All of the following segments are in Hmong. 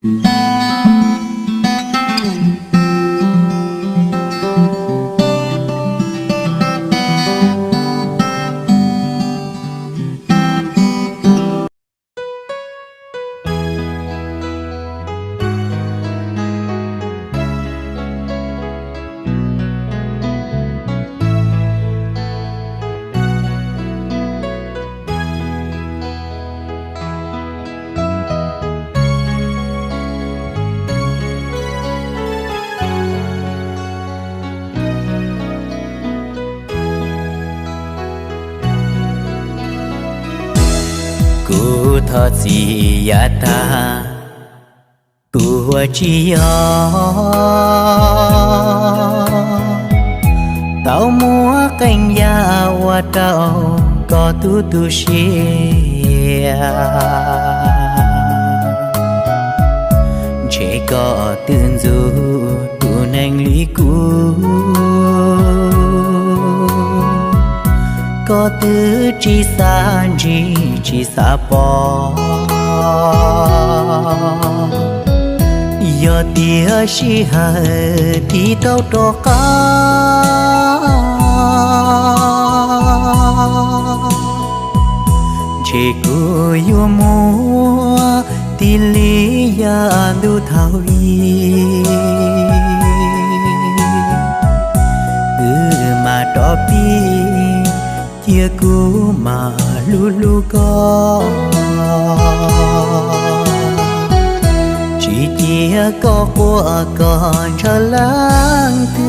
Kuv thov txim yav tag, kuv ua tsis yog, tau muab qee yam ua rau koj tu tu siab. Ntshe koj twb ntxub tus neeg li kuv, koj twb tsis xav ntsia tsis xav pom. Yog tias sij hawm tiv tau rov qab, ntshe kuv yuav muab tig li yam ntuj thaum ub. Wb mam rov pib, cia kuv mam hlub hlub koj, tsis cia koj quaj koj ntshaw leej twg.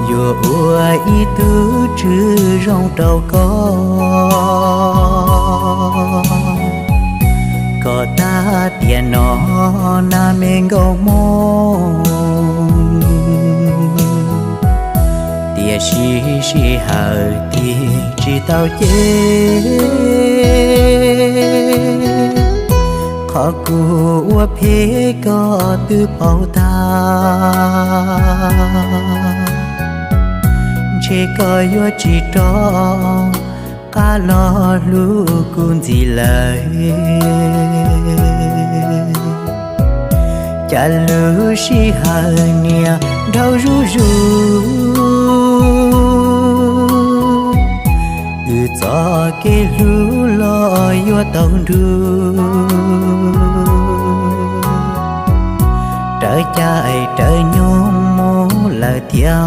Yuav ua ib tug tswv zoo rau koj, kom tag tiam no na me nkauj Hmoob. Tiam sis sij hawm tig tsis tau ces, qhov kuv ua phem koj twb paub tag. Ntshe koj yuav tsis rov qab los hlub kuv ntxiv lawm. Cas lub sij hawm niaj dhau zuj zus, wb txoj kev hlub los yuav tau nrug, rawv caij rawv nyoog mus lawm thiab.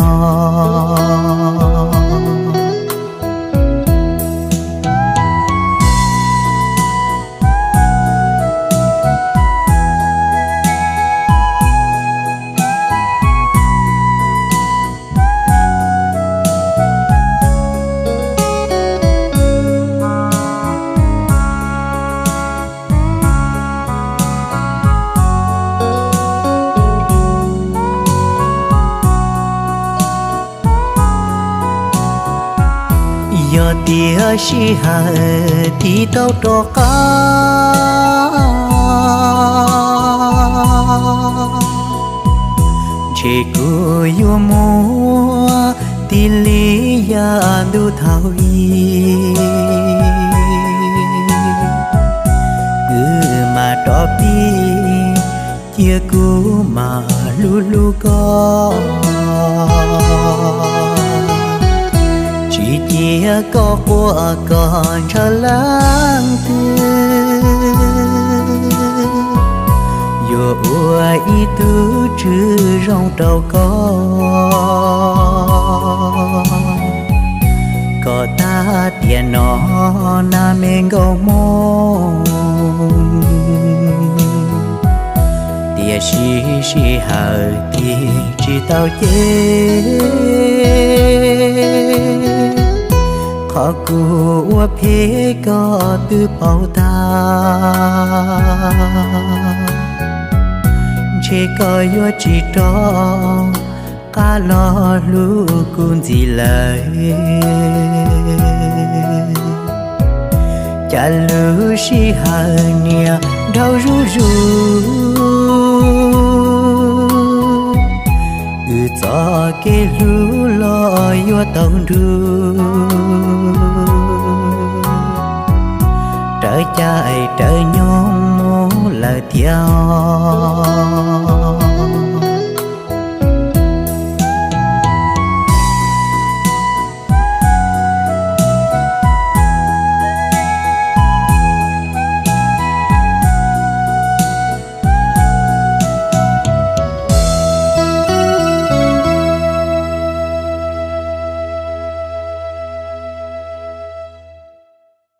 Yog tias sij hawm tiv tau rov qab, ntshe kuv yuav muab tig li yam ntuj thaum ub. Wb mam rov pib, cia kuv mam hlub hlub koj, tsis cia koj quaj koj ntshaw leej twg. Yuav ua ib tug tswv zoo rau koj, kom tag tiam no na me nkauj Hmoob. Tiam sis sij hawm tig tsis tau ces, qhov kuv ua phem koj twb paub tag. Ntshe koj yuav tsis rov qab los hlub kuv ntxiv lawm. Cas lub sij hawm niaj dhau zuj zus, wb txoj kev hlub los yuav tau nrug, rawv caij rawv nyoog tiag.